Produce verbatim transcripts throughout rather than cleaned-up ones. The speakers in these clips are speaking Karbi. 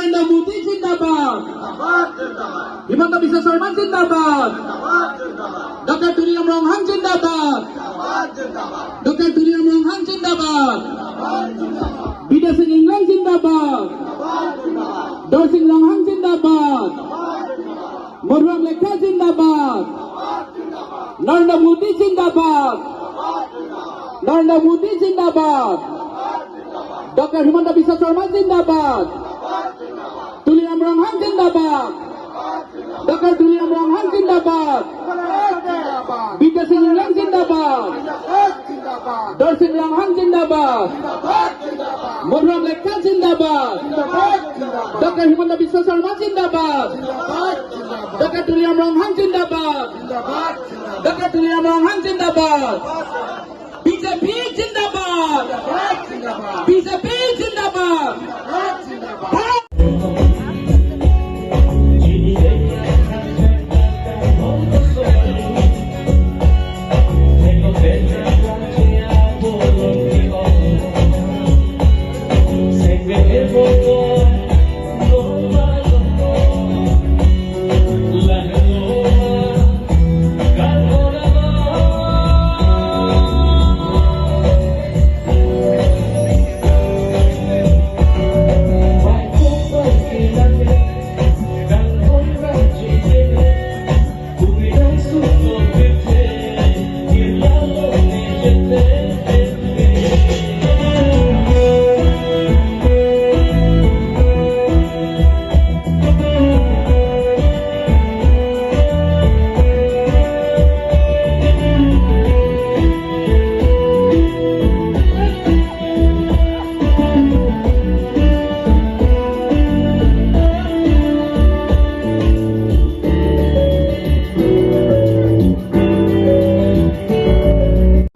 Narendra Modi zindabad. Himanta Biswa Sarma zindabad. Doctor Tuliram Ronghang zindabad. Doctor Tuliram Ronghang zindabad. Bidya Sing Engleng zindabad. Dorsing Ronghang zindabad. Madhuram Lekthe zindabad. Narendra Modi zindabad. Narendra Modi zindabad. Doctor Himanta Biswa Sarma zindabad. Tuliram Ronghang zindabad. Doctor Tuliram Ronghang zindabad. Bidya Sing Engleng zindabad. Dorsing Ronghang zindabad. Madhuram Lekthe zindabad. Doctor Himanta Biswa Sarma zindabad. Doctor Tuliram Ronghang zindabad. Doctor Tuliram Ronghang zindabad. B J P zindabad. B J P zindabad.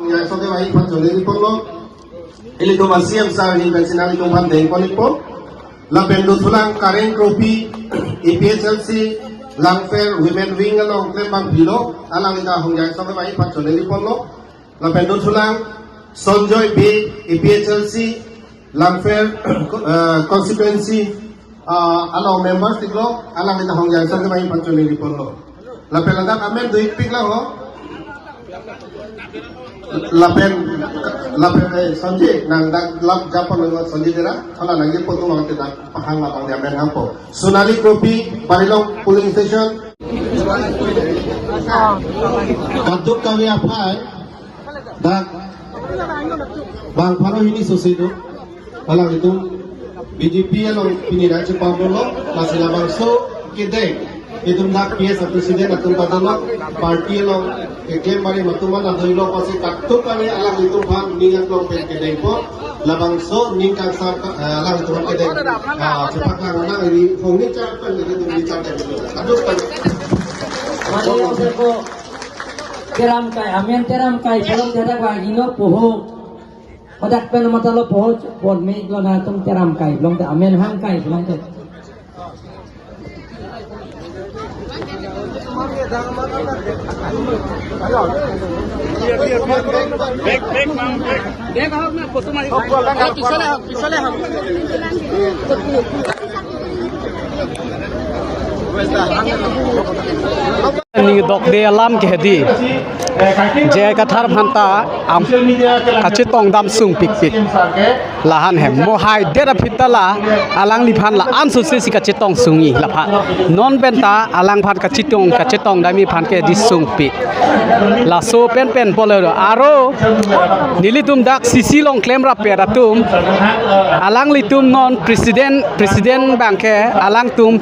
Yang soke wai pachole di polo. Ilitum a-C M sir ni pensi nanglitum aphan dengpon ikpo. Lapen dothulang Kareng Kropi, A P H L C Langpher Women Wing along klembang philo, alangli ta ahongjang soke wai pachole di polo. Lapen dothulang Sonjoy Bey, A P H L C Langpher, eh, constituency, ah, along members tiklo, alangli ta ahongjang soke wai pachole di polo. Lapen ladak amen do-ik pik lang ho. Lapen, lapen, eh, Sonji, nang dak lap japon lo Sonji Dera, thala nangji poto mang te dak pahang labang di amen hangpo. Sonali Kropi, Barilong polling station. Kaduk kami aphai, dak bang pharo hini sosi do. Alanglitum B J P along pini ra chepamlo, lasi labangso kedeng itum dak P S president atum padolo, party along keklem bari atum an adoilo, pasi kaduk kami alanglitum aphan ning aklong pen kedengpo, labangso ning kangsam, eh, alanglitum aphan kedeng, ah, chepaklang nang ri hong ni char pen itum ni char pen. Kaduk kami. Mari yang seko teram kai, amen teram kai, belum jadak lagi no poho. Hadak pen matalo poho pon me iklo, nangtum teram kai, belum te amen hang kai, belum te. Back, back, ma'am, back. Back ahok na, photo mari. Aho, pisale ahok, pisale ahok. Ning dokde alam ke hedi. J I Kathar aphanta am kachetong dam sung pikpik. Lahan hem. Mo hai dera phita la alangliphan la-an sosi si kachetong sung-i laphan. Non penta alangphan kachetong, kachetong dam-i aphan ke di sungpik. Laso pen pen polo aro nelitum dak C C along klemrap pet atum. Alanglitum non president, president abangke alangtum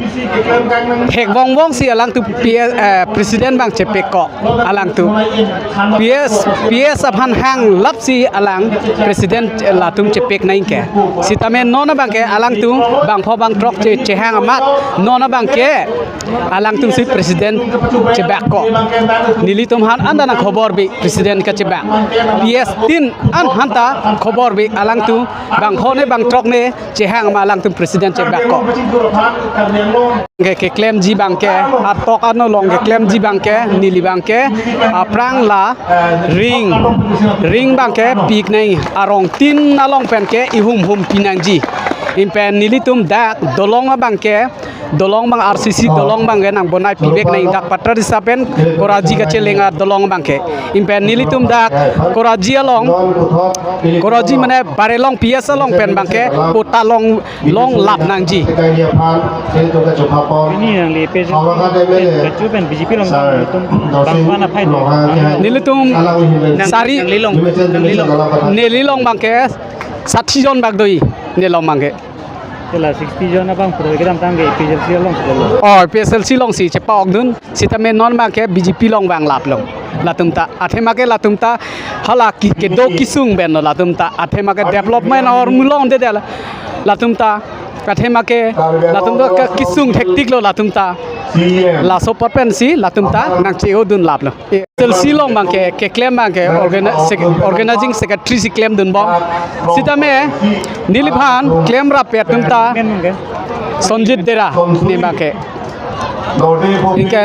hek bong bong si alangtum P S, eh, president abang chepek kok alangtum. P S, P S aphan hang lap si alang president latum chepek nangke. Sitame non abangke alangtum bangpho bangthrok che, chehang amat, non abangke alangtum si president chebak kok. Nelitum aphan anda nang khobor bi president kachebak. P S tin an aphanta khobor bi alangtum bangpho ne bangthrok ne chehang ma alangtum president chebak kok. Ke, keklemji abangke, atok ano along keklemji abangke, neli abangke, aphrang la ring, ring abangke pik nang, arong tin along pen ke ihum hum pinangji. Lapen nelitum dak dolong abangke, dolong abang R C C dolong abangke nang bonai pivek nang dak Patrisa pen Koraji kacheleng adolong abangke. Lapen nelitum dak Koraji along, Koraji mane Barelong P S along pen abangke kota long, longlap nangji. Ini yang di P S kaju pen B J P along nelitum bang mana phai. Nelitum sari, nanglilong, nanglilong. Nelilong abangke sati jon bak do-i, nelilong abangke. Hala sixty jon abang pura kedamtang ke A P H L C along sudah lo. Oh, A P H L C alongsi chepa-okdun. Sitame non abangke B J P along vanglaplo. Latum ta, athema ke latum ta hala ki, kedo kesung pen lo latum ta. Athema ke development ahormu longdedetlo latum ta. Athema ke latum ta ke kesung thektiklo latum ta. Laso apot pensi latum ta nangche-odunlaplo. A P H L C along abangke, keklem abangke, organi-, sec-, organizing secretary si klemdunbom. Sitame neliphan klemrap-et atum ta Sonjit Dera ne abangke. Anke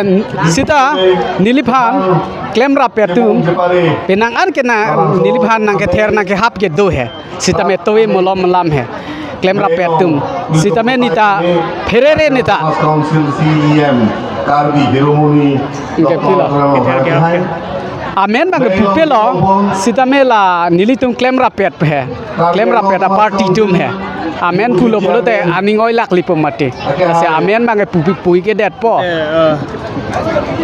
sita neliphan klemrap-et atum penang an ke na neliphan nangkether nangkehap ke do he. Sitame tovi malom malam he. Klemrap-et atum. Sitame neta pherere neta. Council C E M, Karbi Hiromoni, anke pilo. Amen abangke pupelo. Sitame la nelitum klemrap-et he. Klemrap-et aparty atum he. Amen pulo pulote aning oilak lipo mati. Lasi amen abangke pupi pui kedetpo. Eh, eh.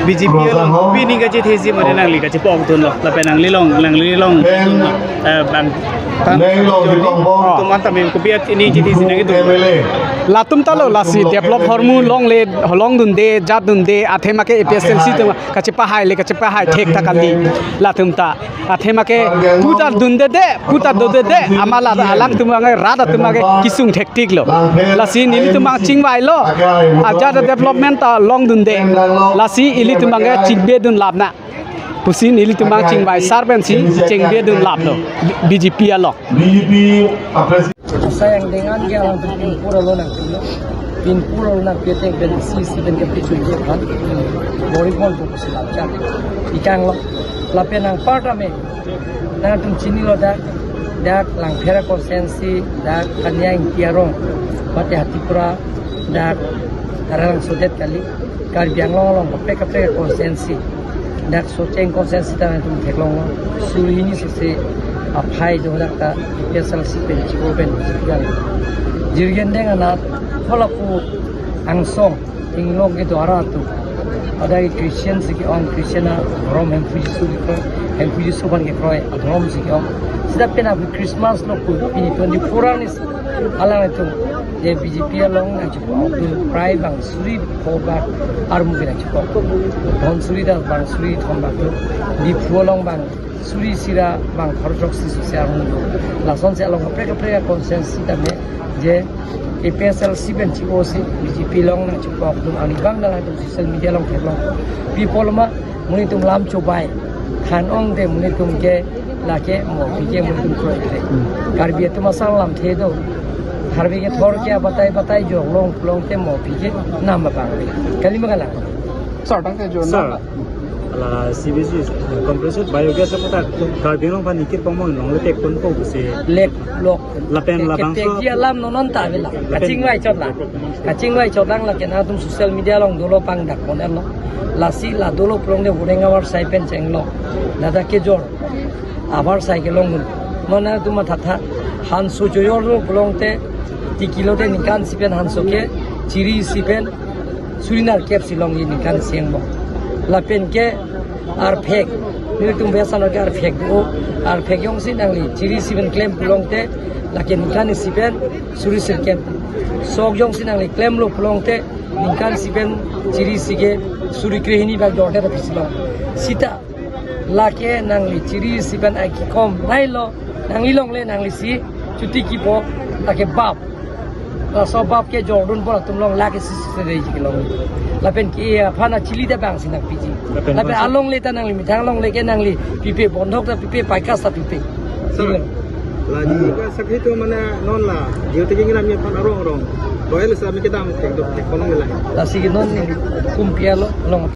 B J P along pi ning kachethesi mane nangli kachepa-okdunlo. Lapen nanglilong, nanglilong, eh, bang, bang, Neng long di tong bong. Tum anta mem kopi at ini chethesi nangkedun. Latum ta lo lasi develop ahormu longle, longdunde, jatdunde, athema ke A P H L C atum kachepahai le, kachepahai thek ta kali. Latum ta athema ke puta dundede, puta dodede, amala alangtum abangke rat atum abangke kesung thektiklo. Lasi nelitum abang chingvailo. Ajat development ta longdunde. Lasi ilitum abangke chingvedunlap nang pusi nelitum abang chingvai sar pensi chingvedunlaplo B J P along. B J P a-president. Asai angdeng an ke alangtum pinpur alo nangpilo. Pinpur alo nangpite pen isi isi pen kepichun ke kan. Boripon pusi lapchan. Ikanglo. Lapen anparta me nangtum chinilo dak, dak Langpher constituency, dak Kanya Ingti arong, mate Hatipura, dak Taralangso det kali, Karbi Anglong along kaprek kaprek constituency, dak Socheng constituency ta nangtum theklonglo, suri hini sese aphai jo dak ta A P H L C pen chiko pen chipian. Jirgendeng anat, holapu angsong, inglong kedo ara atum. Adai Christian si ke-ong, Christian adhorom Hemphu Jisu kekroi, Hemphu Jisu aphan kekroi adhorom si ke-ong. Sita penap Christmas lo pu pini twenty-four arni si alanglitum je B J P along nangchepok tu prai bang suri pho bak armu ke nangchepok. Dhonsiri ta bang suri thom bak tu. Diphu along bang suri sira bang pharo throksi sose armu do. Lasonsi along kaprek kaprek constituency tame je A P H L C pen chiko si B J P along nangchepok atum ani bang nangtum social media along theklong. People ma monit atum lam chobai. Than ongte monit atum ke lake mo pike monit atum kroi kre. Karbi atum asal lamthe do. Karbi kethor ke batai batai jok long longte mo pike nam abang. Kali ma kalang. Sir, tangte jo. Sir, na. Hala C B G, uh, compressed biogas aputhak Karbi Anglong aphan nikir pangmong longle tek ponpo pusi. Lek lok. Lapen ke-, labangso ketekji alam non non ta avelo. Lapen kachingvai chot lang. Kachingvai chot lang lake nangtum social media along dolo pangdak pon erlo. Lasi la dolo pulongte hureng avarsai pen chenglo. Dada kejor avarsai kelong dun. Non nangtum mathatha hanso chojorlo pulongte tikilo te ningkan isi pen hanso ke chiri isi pen suri nerkep si longji ningkan isi angbong. Lapen ke arphek, nelitum besan ke arphek do, arphek jongsi nangli chiri isi pen klem pulongte, lake ningkan isi pen suri sirkep. Sok jongsi nangli klemlo pulongte, ningkan isi pen chiri isi ke suri krehini bak jorte tapi si long. Sita lake nangli chiri isi pen akikom nailo, nangli longle nangli si chuti kipo, lake bap. Laso bap kejordun pon atum along lake isi isi rei kelong. Lapen ke aphan achili ta bang si nangpiji. Lapen lapen bangso alongle ta nangli methang longle ke nangli pipe bondhok ta pipe, paikas ta pipe. Sir, la ji ka sakhi tu mana non la, jio te jing ram ye phan arong arong. Royal Islamic kedam tek dok tek kolong la. Lasi ke non ni kumpi alo long.